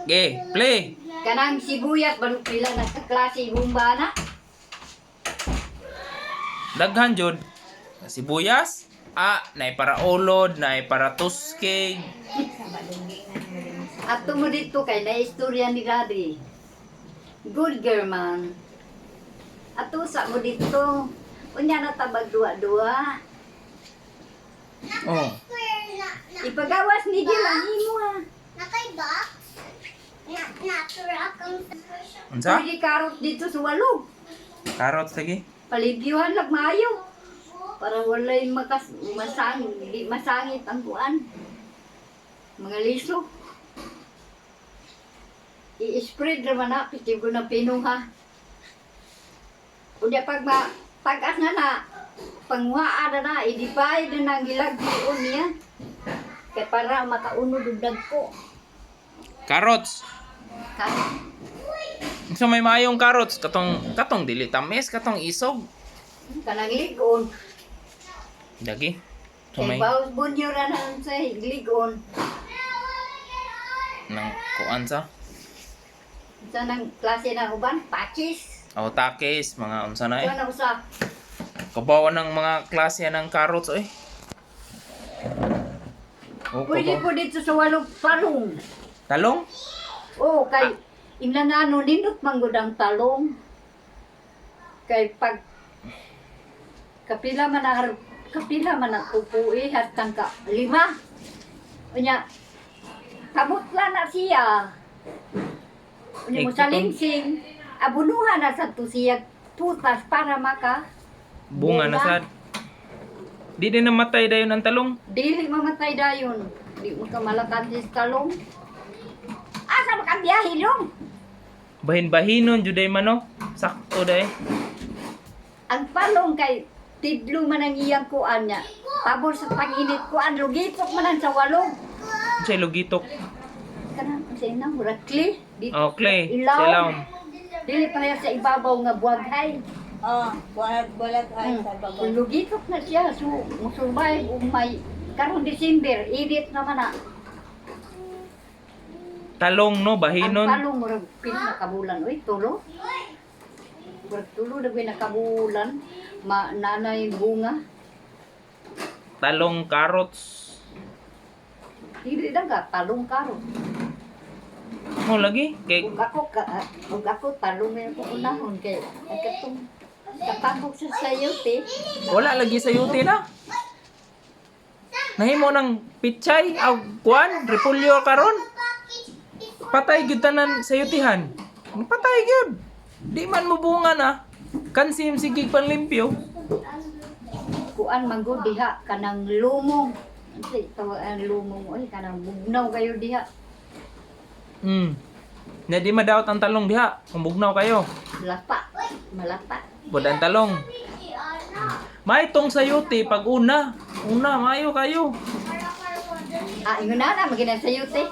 Okay, play. Kanang sibuyas, balok pila na kaklase ibumba na. Daghan jud. Sibuyas, nay para ulod, nay para tuskig. Ato mo dito kay na istorya ni Daddy. Good girl man. Ato sa mo dito. Unya na tabag duwa-duwa. Oh. Square na na Ipagawas ni Gil ang imo ha. Nakay box. Na natural kang Unsa? Pwede karot dito sa walog. Carrots lagi. Palibyuhan lang maayo. Para walay makas masang, di masangit ang kuan. Mga liso. I-spread naman na, piti ko na pinuha. Unya pag ma, pag-as na na, panguhaan na na, idipay na nang gilagbion niya. Kay para makaunod og dagko. Carrots. Ka- So may maayong carrots katong katong dili tamis, katong isog. Kanang ligon. Dagi. So Kay may bawas bunyo ra na sa ligon. nang kuan sa. Sa nang klase na uban, pakis. Oh, takis, mga unsa na eh. Kuan ako sa Kabawa ng mga klase ng carrots eh. Oh, Pwede kabaw. po dito sa walong talong. Talong? Oo, kay inlanano nindot manggod ang talong. Kay pag kapila man ang kapila man ang pupui hatang ka lima. Unya kamutla na siya. Unya mo Eh, sa lingsing, abunuhan na sa to siya putas para maka Bunga na sad. Di din namatay dayon ang talong. Dili mamatay dayon. Di mo ka malakan sa talong. Asa makabiyahe dong? Bahin-bahinon juday man no. Sakto day. Ang palong kay tidlo man ang iyang kuan niya. Pabor sa panginit kuan lugitok man ang sa walong. Unsay lugitok? Kanang sa ina murag clay. Dito Oh, clay. Ilaw. Sa ilawom. Dili pa sa ibabaw nga buwaghay. Oh, bulag bulag ay sa baba. Lugitok na siya so musurvive ug may karon December init naman na. Talong no, Ang bahinon. palong murag pila na kabulan oy tulo. Murag tulo na gyud nakabulan ma nanay bunga. Talong, carrots. Dili na ka talong karon. Oh, lagi. Kay Ug ako ka, ug ako talong may ako unahon kay ang katong kapagok sa sayote. Wala lagi sa yuti na. Nahimo ng pichay aw kuan, repolyo karon. Patay gyud tanan sa yutihan. Patay gyud. Di man mo bunga na. Kansim sige panlimpyo. Kuan man gud diha kanang lumong. Unsa tawag ang lumong oy kanang bugnaw kayo diha. Na di madaot ang talong diha. Kung bugnaw kayo. Lapa, malapa. Bud ang talong. May tong sayuti pag una. Una, mayo kayo. Ah, ingon na na magina sayote.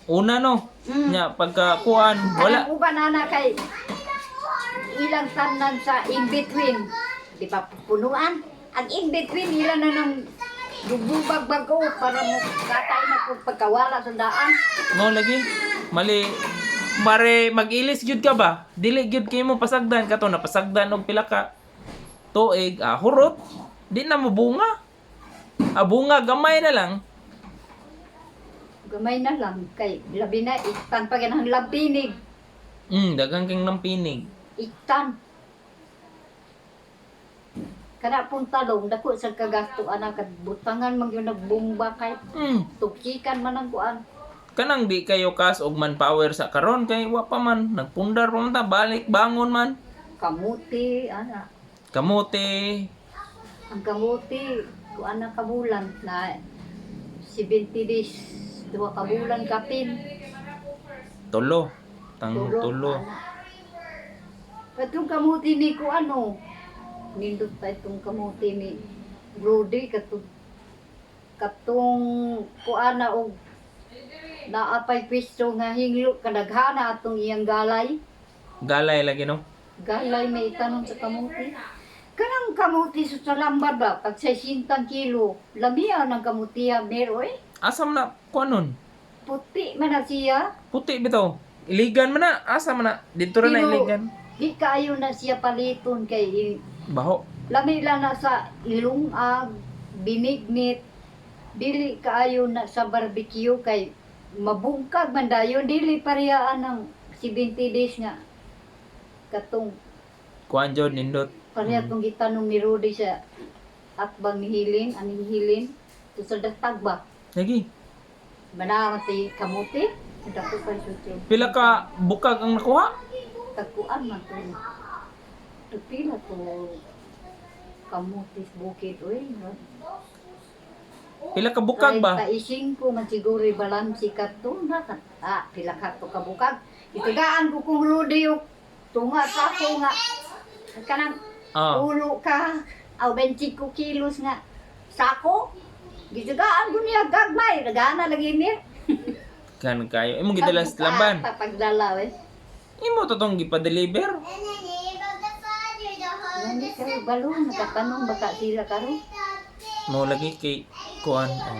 Una no. Nya pagka kuan wala. Kanang uban ana kay ilang tanan sa in between. Di ba punuan? Ang in between ila na nang gububag bago para mo katay na kung pagkawala sa daan. No lagi. Mali mare mag-ilis gyud ka ba? Dili gyud kay mo pasagdan kato napasagdan og pila ka tuig, hurot. Di na mo bunga. Ah, bunga gamay na lang. Gamay na lang kay labi na iktan pa ganang lampinig. Daghang kang lampinig. Iktan. Kana pong talong dako sa kagasto ana kad butangan man gyud nagbumba kay tukikan man ang kuan. Kanang di kayo kas og manpower sa karon kay wa pa man nagpundar pa man ta balik bangon man. Kamuti ana. Kamote. Ang kamuti kuan na kabulan na 70 days duha ka bulan kapin. Tulo. Tang tulo. Ana. Katong kamuti ni ko ano, nindot pa itong kamuti ni Brody katong katong kuana og naapay pisto nga hinglo kadaghana atong iyang galay. Galay lagi no. Galay may itanon sa kamuti. Kanang kamuti sa salambad ba pag 60 kilo, lamiya ng kamuti mero eh. Asam na kuanon? Puti man na siya. Puti bitaw. Iligan man na. Asa man na? Dito ra na Pero, iligan. di kaayo na siya paliton kay Baho. lami lang na sa ilungag, binignit, dili kaayo na sa barbecue kay mabungkag man dayon, dili parehaan ng 70 days nga katong Kuan jud nindot. pareha tong gitanong ni Rudy sa akbang ni Hilin, aning Hilin, to sa datag ba? Lagi. Manara si kamuti, sa dako pa siya. Pila ka bukag ang nakuha? Tagkuan man to. Tagpila to kamutis bukid oy. Pila ka bukag ba? 35 man siguro yung balansi kato na ah, pila ka to kabukag. Itagaan ko kung Rudy yung tunga sa ako nga kanang ulo ka aw 25 kilos nga sako. Gitagaan ko niya gagmay, nagana lagi niya. Kan kayo. Imo gidala sa lamban. Pagdala eh. Imo to tong gipa-deliver. In the name of the Father, the Holy Gani kayo balo nakatanong baka sila karon. Mo lagi kay kuan. Oh.